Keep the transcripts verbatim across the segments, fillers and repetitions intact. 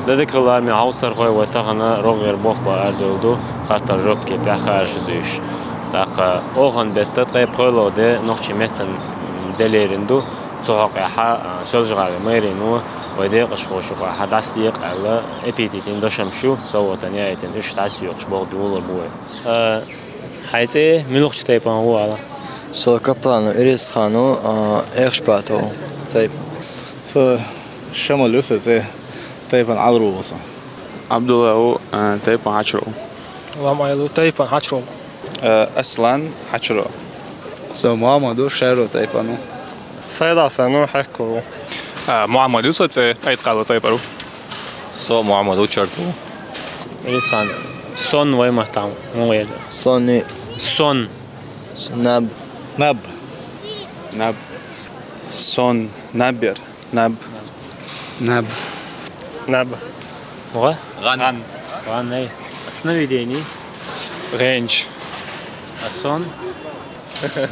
Дадакала ме хьовсархой ва тахана рогӀера бохба ардуйла ду, хаттар жоп кепехь хаарш зуьйш. ТӀаккха охан бетта ткъе пхоьло де нохчи меттан делерин ду, цу хьокъехьа, а, Соьлжа-ГӀалин мэрин ву, вай декъашхошухьа дӀасадекъа аьлла, эпитетин дошам шу, совгӀатан яйтин уьш дӀасоькъуш боху бувлар бу вай. А, хьайн цӀе муьлхачу тайпан ву ала? Со Капланов Ирисхан ву, а, Эхшпатов тайпа. Со Шамал ю сан цӀе, тайпан Ӏалро ву со. Абдулла ву, а, тайпан Хьачуро. Ламайл ву, тайпан Хьачуро. А, Аслан Хьачуро. Со Мухьаммад ву, Шаьро тайпан ву. Сайд-Хьасан ву, Хьекко ву. А, Мухьаммад ю сан цӀе, Айткъала тайпа ву. Со Мухьаммад ву, Чарт ву. Ирисхан, сон вай маттахь муха элира? Сон и- Сон. Наб. Наб. Наб. Сон. Наб яра. Наб. Наб. Наб. МугӀа? ГӀан. ГӀан. ГӀан, ай. Сновидение. ГӀенч. А сон?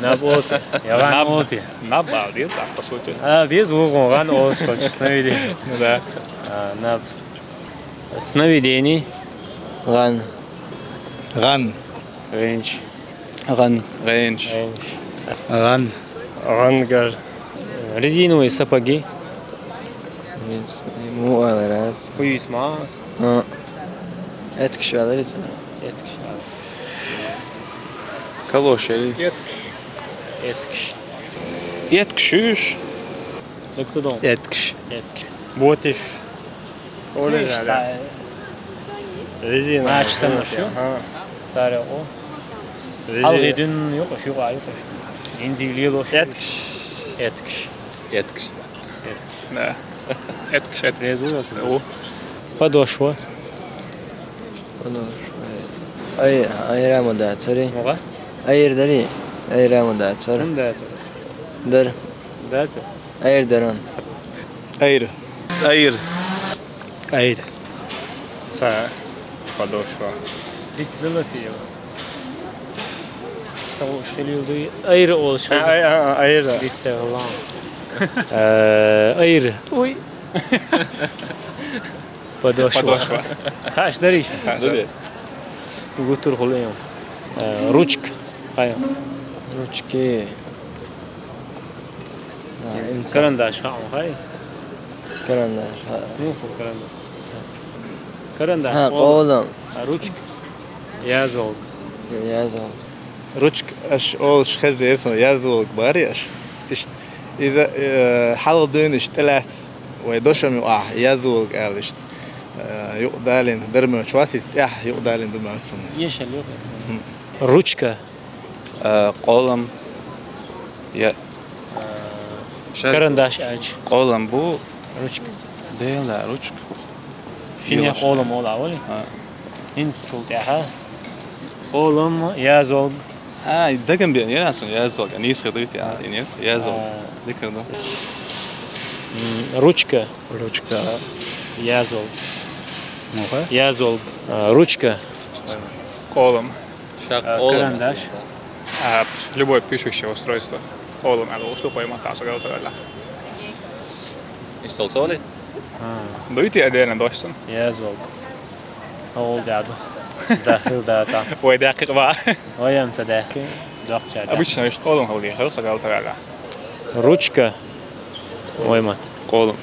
Наб олу те. Я гӀан олу те. Наб ала деза, по сути. Ала деза, вугӀун гӀан олуш хӀокху сновидение. Ну да. А, наб. Сновидение. ГӀан. ГӀан. ГӀенч. ГӀан. ГӀенч. ГӀенч. ГӀан. ГӀангар. Резиновые сапоги. Рез-, му ала раз. Хуьйцу ма ас. А. Эткаш ала рицара. Эткаш ала. Калошери. Эткаш. Эткаш. Эткаш уьш. Лексодон. Эткаш. Эткаш. Ботиш. Оле Видиш, да, да. Са-, резина. Нача самаш ю? Ага. Царе о. Резина. Алгъи дуьн юкъаш, юкъа, юкъаш. Инзиг лелош. Эткаш. Эткаш. Эткаш. Да. Эткаш, эткаш. Резу ясу. О. Подошва. Подошва. Ай, айра ма дацари. МугӀа? Айр дари. Айра ма дацар. Хьун дацар. Дар. Дацар. Айр даран. Айр. Айр. Айр. Ца подошва. Диц дала тиева. Ца уш хилил дуй. Айр олуш. А, хаза. Ай, а, а, айр. Диц дала. Э, айр. Уй. Подошва. Подошва. Хаш дариш. Хаш. Дари. Гутур хулем. Э, ручка. Хай. Ручки. А, инсан. Карандаш хаам хай. Карандаш, ха. Ну, ху карандаш. Са. Карандаш. Ха, къол-, къолам. А, ручка. Язолг. Язолг. Ручка аш олуш хеза деза, язолг бари аш. Ишт, иза, э, хьалха дуьйна ишт тӀелаьцна вай дошам юкъахь язолг аьлла ишт, э, юкъадалийна дармоьчу вас иза тӀехь юкъадалийна ду моьтту суна иза. Ешал юкъа иза. Хм. Ручка. Э, къолам. Я. Э, карандаш аьлча. Къолам бу. Ручка. Дела, ручка. Шине къолам ола, оли? А. ХӀинцачул тӀаьхьа. Къолам, язолг. А, дагам бен, я сан язолг. Нийса хир дуй те, а, и нес, язолг. А. Дикар ду. М, ручка. Ручка. Язолг. Муха? Язолг. А, ручка. Къолам. Ша, а, къолам карандаш. А, любое пишущее устройство. Къолам аьлла, уж тупой маттахь ца галцаралла. Иштта цо ли? А. Дуй те отдельно дош сан? Язолг. Хьол дяду. Да, хил да, та. Вай даьккхи къа. Вай ам ца даьккхи, доккхача да. Обычно иш къолам хьол дехар, сагал цагала. Ручка. Вай мат. Къолам.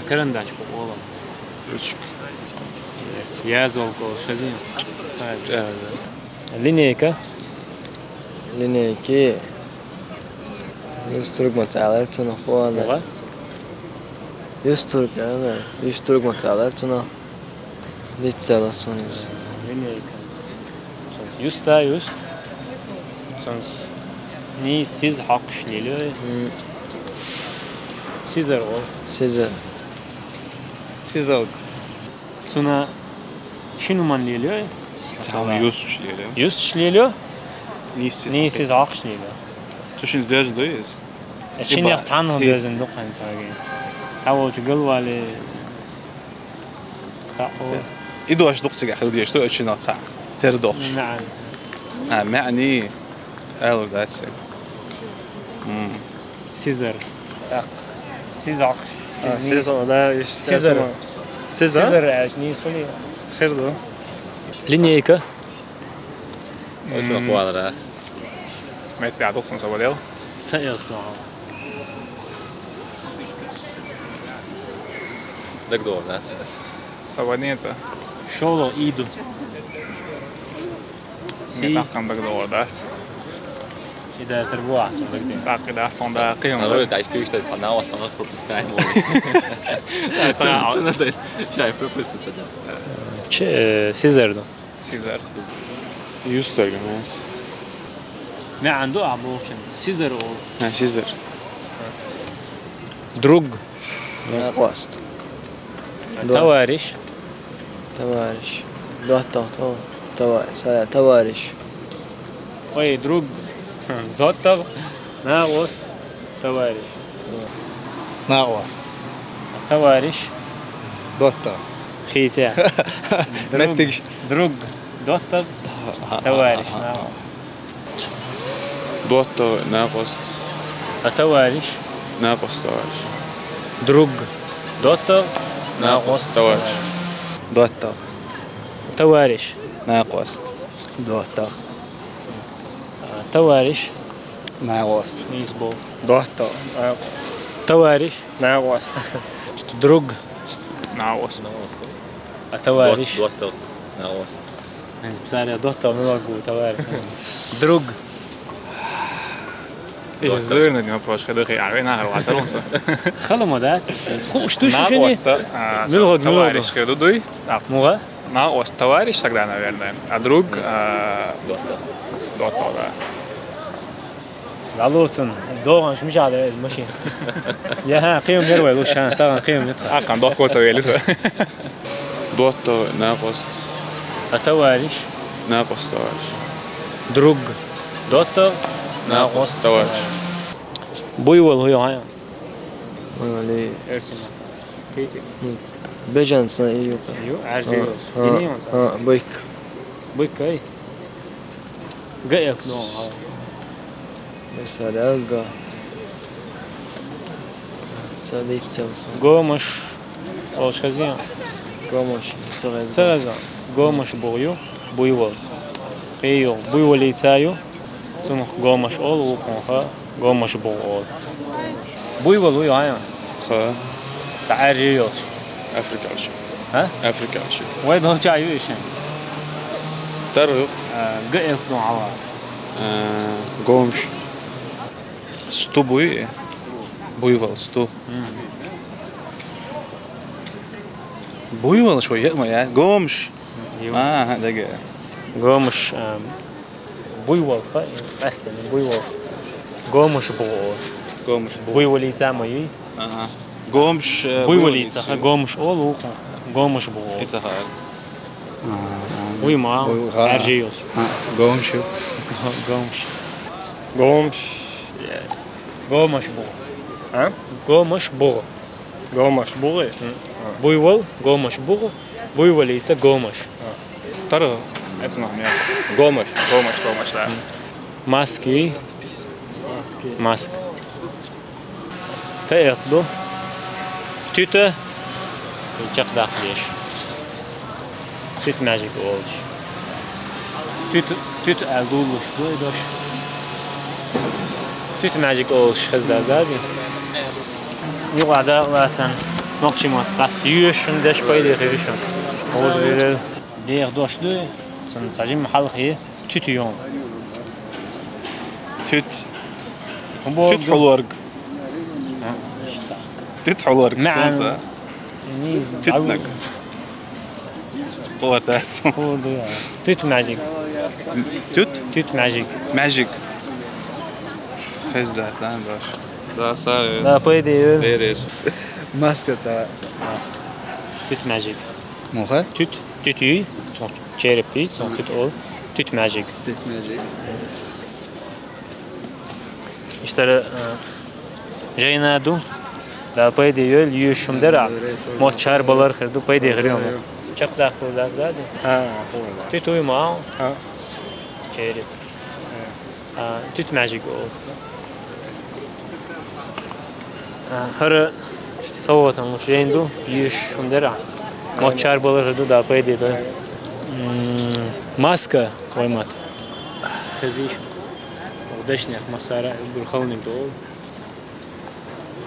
Карандаш бу къолам. Ручка. Язолг олуш хезий? Да, да. Линейка. Линейки. Юс тургма цӀалар цунах вала. Муха? Юс тург, а, да. Юс тургма цӀалар цунах. Виццала сунус. Линейка. Цунц юста, юст. Цунц нийс сиз хьокхуш лелой. М. Сизар о. Сизар. Сизалг. Цуна шин хӀуманна лелайой? Цхьа хӀума юсташ лелайой. Юсташ лелайой? Нийсса иза хьокхуш лелайой. Цу шинца доьзна дуй иза? Э, цхьа шиннех цхьанна доьзна ду кхин цхьаьнгге. Цхьа волчу галвале, цхьа о. И дош дукха цигахь хила дезаш ду, оцу шиннах цхьаъ тера дохуш. Наам. А, маьӀни алур дац. М. Сизар. ТӀаккха. Сиза хьокхуш. А, сиза, да, иш сизар. Сизар? Сизар аьлча нийса хуьлий? Хир ду. Линейка. Ой, шо хуалара. Меттехь дукха сан со валел. Са элт ду хьан. ДагадогӀу дац. Са ванеца. ШолгӀа и ду. Си. Меттехь дагадогӀу дац. И дацар бу ахь сан дагадеана. ТӀаккха и дац, цунна даккхий хӀума. Сан ролик дӀа куьйгаш дай, сан навас, сан пропускаем ву. Сан, сан дай, шай пропустить ца дай. Чи, э, сизар ду. Сизар. Юстарган ас. МаьӀан ду ахь бохучун? Сизар олу. А, сизар. Друг. Накъост. Товарищ. Товарищ. ДоттагӀ цо. Товарищ. Са-, товарищ. Ой, друг. ДоттагӀ. Накъост. Товарищ. Накъост. Товарищ. ДоттагӀ. Хийца. Друг. Меттигаш. Друг. ДоттагӀ. Товарищ. Накъост. ДоттагӀ, накъост. А товарищ? Накъост товарищ. Друг. ДоттагӀ, накъост товарищ. ДоттагӀ. Товарищ. Накъост. ДоттагӀ. А, товарищ. Накъост. Нийса бу. ДоттагӀ. Накъост. Товарищ. Накъост. Друг. Накъост. А товарищ? ДоттагӀ. ДоттагӀ. Накъост. Хьайна цара доттагӀ ма вагу, товарищ. Друг. Иза зуьйрна дина вопрос хир ду, хи, а вай нахара вацар ван со. Хала ма дац. Хууш ду шу шуьне? Накъост, а, муьлха ду, муьлха ду? Товарищ хир ду дуй? АпӀ. Муха? Накъост товарищ тогда, наверное. А друг, а, доттагӀ. ДоттагӀ, да. Валуцун, догӀанаш мичахь ду, машин. Я, хьан кхин хӀума яра вай луш, хьан, тахана кхин хӀума ю тхан. Аккхан дохко ца вели со. ДоттагӀ, накъост. А товарищ? Накъост товарищ. Друг. ДоттагӀ, накъост товарищ. Буйвол хӀу ю хьан? Буйвол и. Эрсина. Бежан сан и ю. Ю, Ӏаьржа ю. А, а, буйк. Буйк, ай? Г элп ду хьан. Масала, га. Ца дийцал сан. Гомаш олуш хезий? Гомаш, ца хеза. Ца хеза. Гомаш бу ю, буйвол. Кхин ю, буйволица ю. Цунах гомаш олу, вукхунах гомаш бу олу. Буйвол ю хьан? Ха. Ца Ӏаьржа йолуш. Африка ю. А? Африка ю. Вай долча ю ишин. ТӀара ю. А, г элп ду хьан. А, гомаш. Сту буй? Буйвол, сту. Мгм. Буйвол шу е ма я? Гомаш. Ю. Ага, дага. Гомаш, эм, буйвол ха, къаьстина буйвол. Гомаш бу олу. Гомаш бу. Буйволица ма юй? Ага. Гомаш, э, буйволица, буйволица ха, ю. Гомаш олу, вукхунах гомаш бу олу. Ица ха. А, вуй ма, буй-, ха. Ӏаьржа йолуш. А, гомаш ю. Го-, гомаш. Гомаш. Гомаш бу. А? Гомаш бу. Гомаш бугӀу? М. Буйвол, гомаш бугӀу, буйволица гомаш. А. ТӀара, эцна хьан. Гомаш. Гомаш, гомаш, да. М. Маски. Маски. Маска. Т элп ду. Туьта. Чекхдаккха дезаш. Туьта маьжиг олуш. Туьта, туьта аьлла дуллуш ду и дош. Туьта маьжиг олуш хезна дац, да, ди? Юкъа да ласан. Нохчийн мотт цхьацца йоьшуш хӀума деш пайде хир ю шуна. Оза вирел. Деха дош ду, сан цхьа жимма хьалха е. Туьта ю. Туьта. ХӀун боху? Туьта хьулорг. А, иштта. Туьта хьулорг. МаьӀан. Сонса. Нийса. Туьтнаг. Хулар дац. Хулар ду, я. Туьта маьжиг. Туьта? Туьта маьжиг. Маьжиг. Хезна дац, а, дош. Да, са, э. Да, по идее. Берес. Маска ца. Маска. Туьта маьжиг. Муха? Туьта. Туьта юй, цунах череп юй, цунах туьта олу. Туьта маьжиг. Туьта маьжиг. Иштта, э, жайна ду. Да, пайде йойла, йоьшуш хӀума дара. Мотт чарбалар хир ду, пайде хир ю. Чекхдаккхур дац, да, ди? А, хӀун да. Туьта юй ма. А. Череп. А, туьта маьжиг олу. А, хӀара совгӀатан луш жайна ду, йоьшуш хӀума дара. Мотт чарбалар ду, да, по идее, да. М, маска, вай мотт. Хазиш. Дешнех массара, угар халониг ду.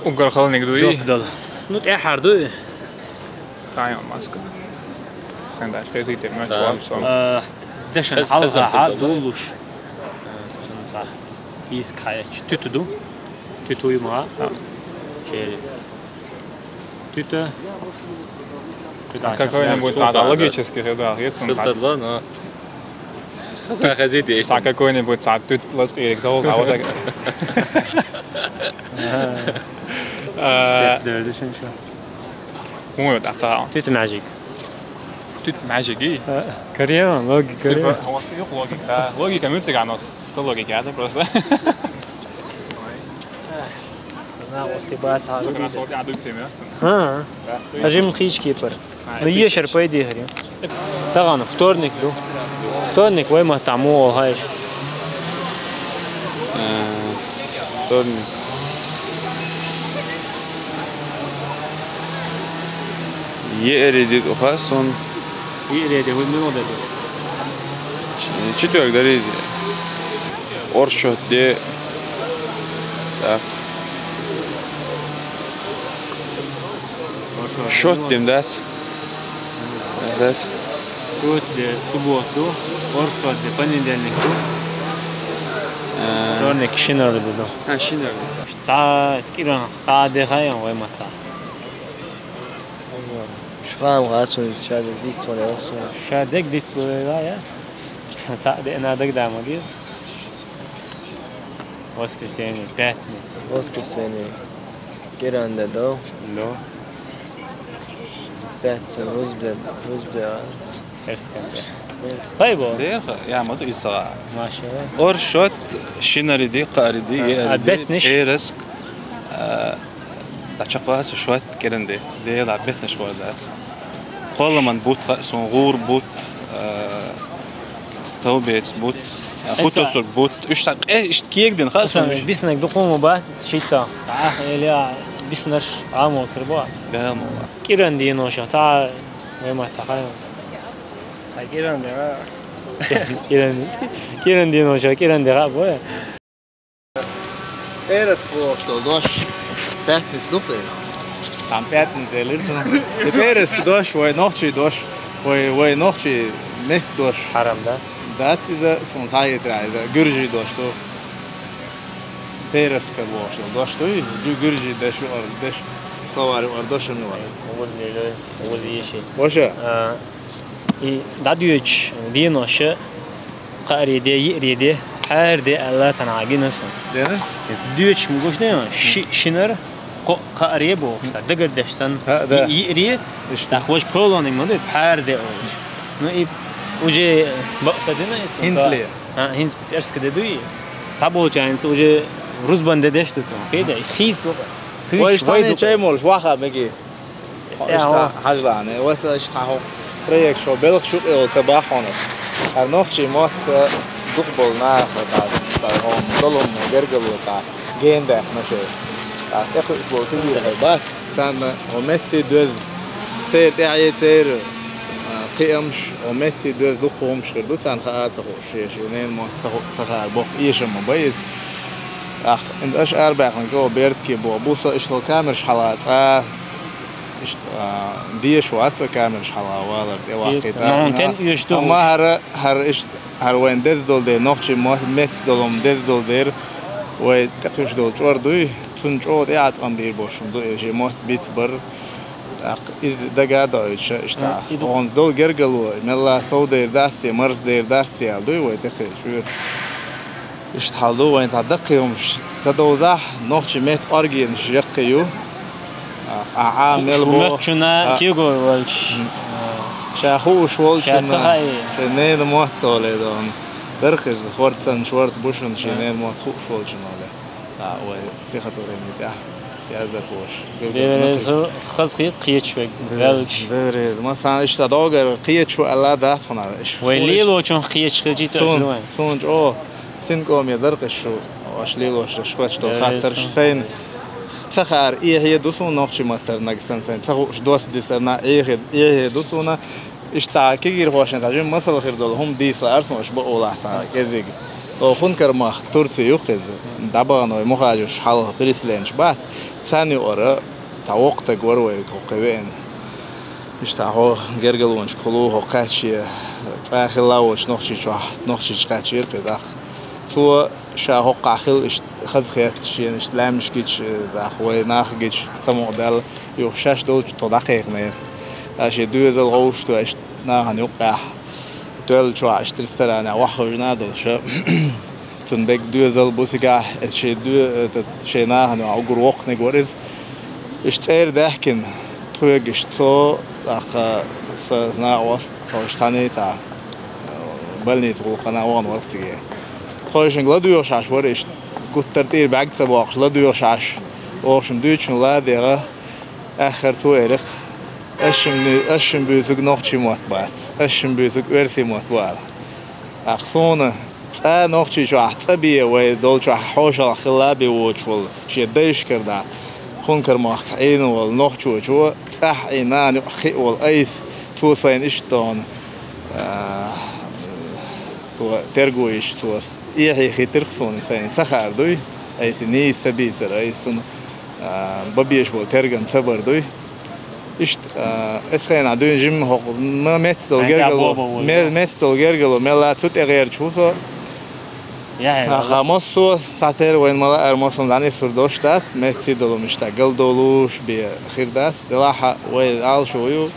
Угар халониг дуй? Жоп дала. Ну, тӀехьар дуй. Тайм маска. Сен дач хезгите, мёч Да. ван сон. Э, дешен Хез-, хезен хьалха туту, да? дулуш. Э, сон ца. Из каяч. Туту ду? Туту юма. А. Чери. Туту. Туту А какой-нибудь ача. Сон ца, да, да. логический, да, я сон ца. Филтр ла, но. Хаза хазит есть. Ца какой-нибудь ца, тут лас кирик, да, вот так. Э, Цвет дөрдү шин шу. Ой, да, ца. Туту magic. Тут magic, и? Э, Корея, логика. Типа, Корея. вот, юк, логика. Логика мультика, но с логики, это просто. На, вот ты бац, а, Как раз люди. вот я даю тебе, да, цена. А. Здравствуйте. Ажим хич кипер. А, Ну, это ешер, по идее, говорю. Так оно, вторник, ду. Вторник, вай ма тому, о, хаеш. Э, вторник. Еэри дит ухасон. Еэри дит, вы минут дадут. Ч-, четверг дари. Оршот де. Так. Шот дем дац. Дац. Шот де субботу, оршот де понедельник. Э. Вторник шинар де ду. А, шинар. Ца скиран, ца де хаям, вай мата. Шхам гасун, шазик дицун, ясун. Шадек дицун, яс. Ца де надек дамаги. Воскресенье, пятница. Воскресенье. Киран де до. До. Пятница, рузбе, рузбе, а. Эрсканде. Эрск. Хай бо. Дер, я, ма ду исага. Машалла. Оршот, шинариди, къариди, А, ериди, обед ниш? Эрск. А, Дача класс шот киран де. Дела бетнеш хор дац. Холламан бут, ха, сон гур бут, а, Таубец бут, а, Эца. Хутосур бут. Уж так, э, ишт киегден, ха, сон Асан, уж. Биснек дукуму бас, шита. Ца, эля, биснеш, амо, кирбо. Да, мо. Киран де ноша, ца, вай мата, ха. А киран де, а? Киран, киран де ноша, киран де, ха, бо. Эрск лоштол дош. Пятница дукъе. Там пятница элирсун. Теперь Эрск дош, вай нохчи дош, вай, вай нохчи мет дош. Харам, да? Дац иза, сон саит ра, иза гюржи дош, то. Эрск лоштол дош, то, и гю-, гюржи деш, ор, деш. Словарь ор дош, не ор. Оз леле, оз еши. Вообще. А, И дадуьч, дийнахьа, кхаъ риде, йиъ риде, пхьар де аьлла цхьана гина сон. Дена? Из дуьч мугуш дена, ши-, шинар, кхо-, кхаъ ре бохуш, та дагардеш сан, ХӀа, да. Йиъ, йиъ ре, Иштта. Та хвош пхьолониг ма ду, пхьар де олуш. Ну, и уже бакъ ца дина, и сон ХӀинц та-, ле? ХӀа, хӀинц петерска де дуй. Цхьаболча хӀинц уже рузбан де деш ду сон. Хеда, и хийц ваба. Хийц Вай вай стане ду. Чай молуш, ваха меги. Иштта хьажлаьне, васа иштта хьо проект шо белха шу къевла ца бахьанаш. ХӀара нохчий мотт дукха болу наха, цхьа, цхьа хӀума долу гергало цхьа гендаьхначу. Цхьа тӀекхуьуш болу цигара хьай бас, царна хӀо мецций доьзна, церан тӀаьхье церан, а, кхиамаш, хӀо мецций доьзна дукха хӀумаш хир ду, царна хаа а ца хууш, шен, шен ненан мотт ца ху-, ца хаар боккха эшам ма бай иза. ТӀаккха ин аша арабаьхна чӀогӀа бердке боху, бу со иштта камераш хьала цкъа, иштта, а, деша вац камераш хьала валар, тӀе вахкийта. Деза. Ну, тен уьш ду Амма уьш. ХӀара, хӀара иштта, хӀара вайн деза долу дела, нохчий мо-, меца долу деза долу дера, вай тӀекхуьуш долу чӀор дуй, цунна чӀогӀа тӀеӀаткъам дийр бошун ду, и шен мотт бицбар. ТӀаккха иза дага а доуьйтуш, иштта. А, и ду- Онца долу гергало, мелла сов дер дац те, марз дер дац те аьлла дуй вай тӀекхуьуш вуьйр. Иштта хьал ду, вайн цхьа даккхий хӀумаш ца довзахь, нохчий меттан къоргенаш яккхий ю. А, а, а, Шу-, мел шу бо-, меттачунна а. Кего волчу. М. Ша хууш волчунна, Ша ца хаий. Шен ненан мотт оле дона. Дархиза, хӀорд цӀанаш ворта бушунна, шен А. ненан мотт хууш волчунна оле. Цхьа вай сихотворени тӀехь. Яздархоша. Дерриза хазахийта кхеташ вег, Дерриза, велча. Дерриза. Ма сан иштта догар кхеташ ву аьлла дац хьуна. Иш Вай фу иш? Лелочун кхеташ хилчи тӀе Сун, жуй. Сун чӀо. Синкъоме даркъаш шу, аш лелош, аш хоч тол Дерриза. Хаттарш сайна. Ца хаар эхье ду суна нохчий маттара нагахь санна, сайна ца хууш доссадисарна эхье, эхье ду суна. Иштта цхьа кегийрхошна цхьа жима масал хир долу хӀума дийцалаар суна, аша бакъ олахь цхьа кӀезиг. О, Хункар-махка, Турци юккъе иза. ДӀабахана вай мухӀажарш хьалха переселенцаш бац. Царна юкъара цхьа воккха стаг вара вайга хӀокху веана. Иштта хьо гергарлонашка хӀулло хӀокху кхаьчча, цкъа хилла а волчу Нохчийчохь, Нохчийчу кхаьчира кхин дӀа. Цо ша хӀокхахь хилла иштта хазахетта шена иштта лаьмнаш гича, дӀа вай нах гича, ца мукъадаьлла, юха шаьш долчу тхо дӀакхайкхинера. Ша шен доьзал гӀовшто иштта нахана юккъехь, тоьллачохь иштта ресторанехь охьахевшина а долуш, цунна берриг доьзал бу цигахь, иза шен доь-, этот, шен нахана юкъахь уггар воккханиг вара иза. Иштта цӀера даьхкина, тхоьга иштта цо, тӀаккха сан накъост, тхо иштта цхьаьна цхьа больница гӀуллакхана вахана вара цига. Тхойшинга ладоьгӀуш Ӏаш вара иштта, гуттар тӀера бӀаьрг ца боккхуш, ладоьгӀуш Ӏаш, оха шуна дуьйцучунна ладегӀа, аьххар цо элира: «Аш шуна, аш шуна буьйцург нохчий мотт бац, аш шуна буьйцург оьрсий мотт бу», — аьлла. ТӀаккха суна цкъа Нохчийчохь цӀа бен вай долчохь хьошалгӀа хилла а бен воцуш волу, шен дайшкара дӀа Хункар-махка Ӏийна волу нохчочо, цӀахь Ӏийна нана юкъахь хиъна волу Айса, цо сайна иштта тхуна, а, цо терго йича, цо эхье хийтира-кх суна, сайна ца хаар дуй, Айса нийса ца бийцара, Айса цунна, а, бан безаш болу тергам ца бар дуй. Иштта, а, эцу хенахь дуьйна жимма хӀокху ма-, меца долу гергарло, ме-, меца долу гергарло мелла а цу тӀе гӀерташ ву со. Аха, массо а цхьатерра вайна ма-лаъара массо а дӀанисур долуш дац, меца долу иштта галдолуш бен хир дац, делахь а вай Ӏалашо ю.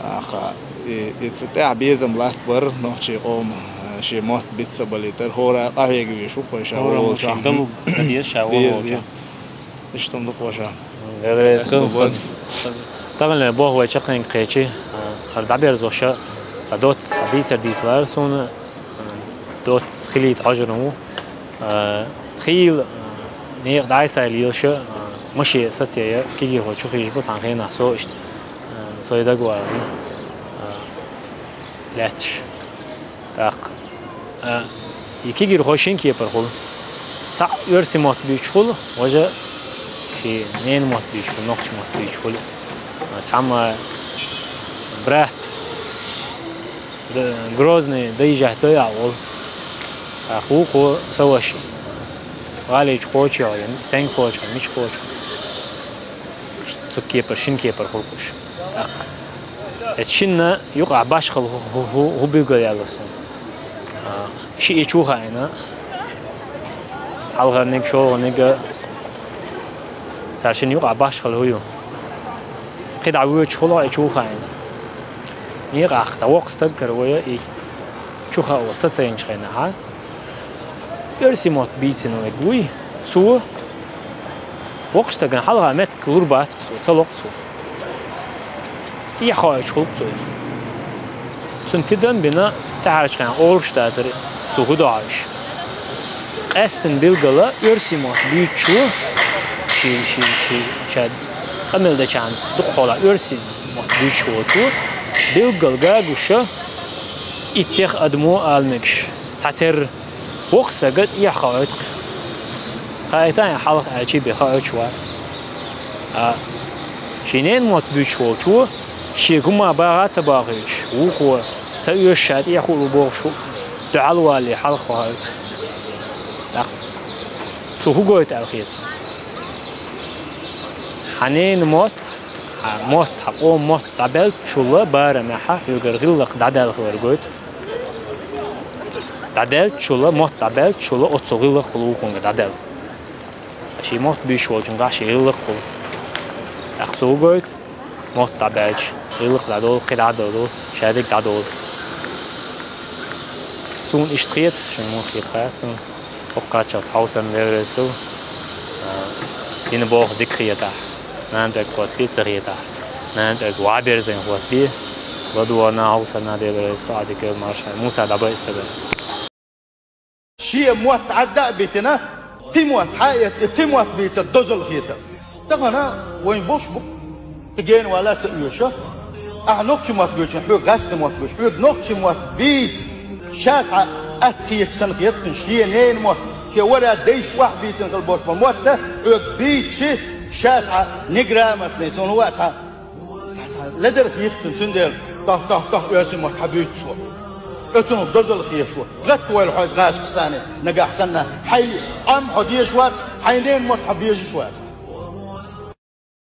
Аха, и, и цу тӀехь безам латтабар нохчийн къоман, а, шен мотт биц ца балийтар, хӀора къахьега везаш ву кхойша волчохь. Деза. Иштта хӀума ду кхоша. Тахана боху вай чаккхенга кхечи, а, хӀара дӀаберзоша, цхьа доцца, цхьа дийцар дийцалара суна, а, доцца хилийта хьожур ву. А, хийла, а, некъа дӀай-схьай лелаша, а, машен сацаяь, кегийрхой чу хьийжабо цхьана хенахь со иштта, а, со и дагавала, а, лаьтташ. ТӀаккха, а, и кегийрхой шина кепара хуьлу. Цхьаъ оьрсийн мотт буьйцуш хуьлу, важа шен ненан мотт буьйцуш хуьлу, нохчийн мотт буьйцуш хуьлу. А, цхьамма брат, д-, Грозный доезжать дой а волу. ТӀаккха вукхо сан ваша. ГӀалин чу кхочу я, стенга кхочу, мича кхочу. Цу кепара, шина кепара хуьлу кхуш. ТӀаккха. Эцу шинна юкъахь башхалла хӀу, хӀу, хӀу, хӀу билгалъяьлла суна. А, шиъ и чу хаийна. Хьалхарниг, шолгӀаниг, цара шинна юкъахь башхалла хӀу ю. КхидӀа воьдуш хуьлу и чу хаийна. Некъахь цхьа воккха стаг кара вай и чу хао сацайначу хенахь, оьрсийн мотт бийцина верг вуй, цо воккхачу стагана хьалха меттиг лур бац цо, ца локху цо. ТӀехьа хоуьйтуш хуьлу цо. Цунна тидам бина, тӀаьхьарчу хенахь олуш дацара цо хӀу до хьовсуш. Къаьсттина билггала оьрсийн мотт буьйцучо, ши, ши, ши, ша къамел дечарна дукха хьолахь оьрсийн мотт буьйцуш волчо, билггала гагуша, иттех адамо ала мегаш, цхьатерра воккха стага тӀехьа хоуьйту-кх. Хаийтахьа хьалха аьлчи бен хоуьйтуш вац. А, шен ненан мотт буьйцуш волчо, шега хӀумма багӀа а ца бахийтуш, вукхо ца оьшу ша тӀехьа хуур ву бохуш хӀу, дуьхьал валале хьалха хоуьйту. ТӀаккха цо хӀу гойту аьлла хета суна? Хьан ненан мотт, хьан мотт, хьан къоман мотт дӀабаьллачул барамехь хьоьгара гӀиллакх дӀадаьлла хилар гойту. ДӀадаьллачул, мотт дӀабаьллачул оццул гӀиллакх хуьлу вукхуьнга дӀадаьлла. Шен мотт буьйцуш волчуьнгахь шен гӀиллакх хуьлу. ТӀаккха цо хӀу гойту? Мотт дӀабаьлча, гӀиллакх дӀадолу, кхидӀа а долу, шадерг дӀадолу. Суна иштта хета, шуна муха хета хаьа суна. ХӀокху кхаччалц хьовсарна веврес ду. А, дина боху дика хетахь. Нана тӀерг хӀоттабе ца хетахь. Нана тӀерг ваӀ берзен хӀоттабе. ЛадугӀарна, хьовсарна дебарес ду, Ӏадика марша. Муса дӀабайа стага. Шен мотт Ӏадда а битина, кхин мотт хьаэца, и кхин мотт бийца дозалла хетар. Тахана вайн бохуш бу-кх, кхин гена вала а ца оьшу. Ахьа нохчи мотт буьйцу, хьоьга гӀаьстина мотт буьйцу, хьоьга нохчи мотт бийца. Ша цхьа атта хеташ санна хета хьуна, шен ненан мотт, шен вара дайша охьабийцина хила болуш болу мотт а хьоьга бийцчи, Ша цхьа неграмотный, суна ва цхьа, цхьа, цхьа ледар хийццун, цундела тох, тох, тох, оьрсийн мотт хьабуьйцу со. Оцунах дозалла хеша. Гатта войла хьо из гӀашкхаштане, нагахь санна хьай къам хьо дезаш вац, хьай ненан мотт хьо безаш вац.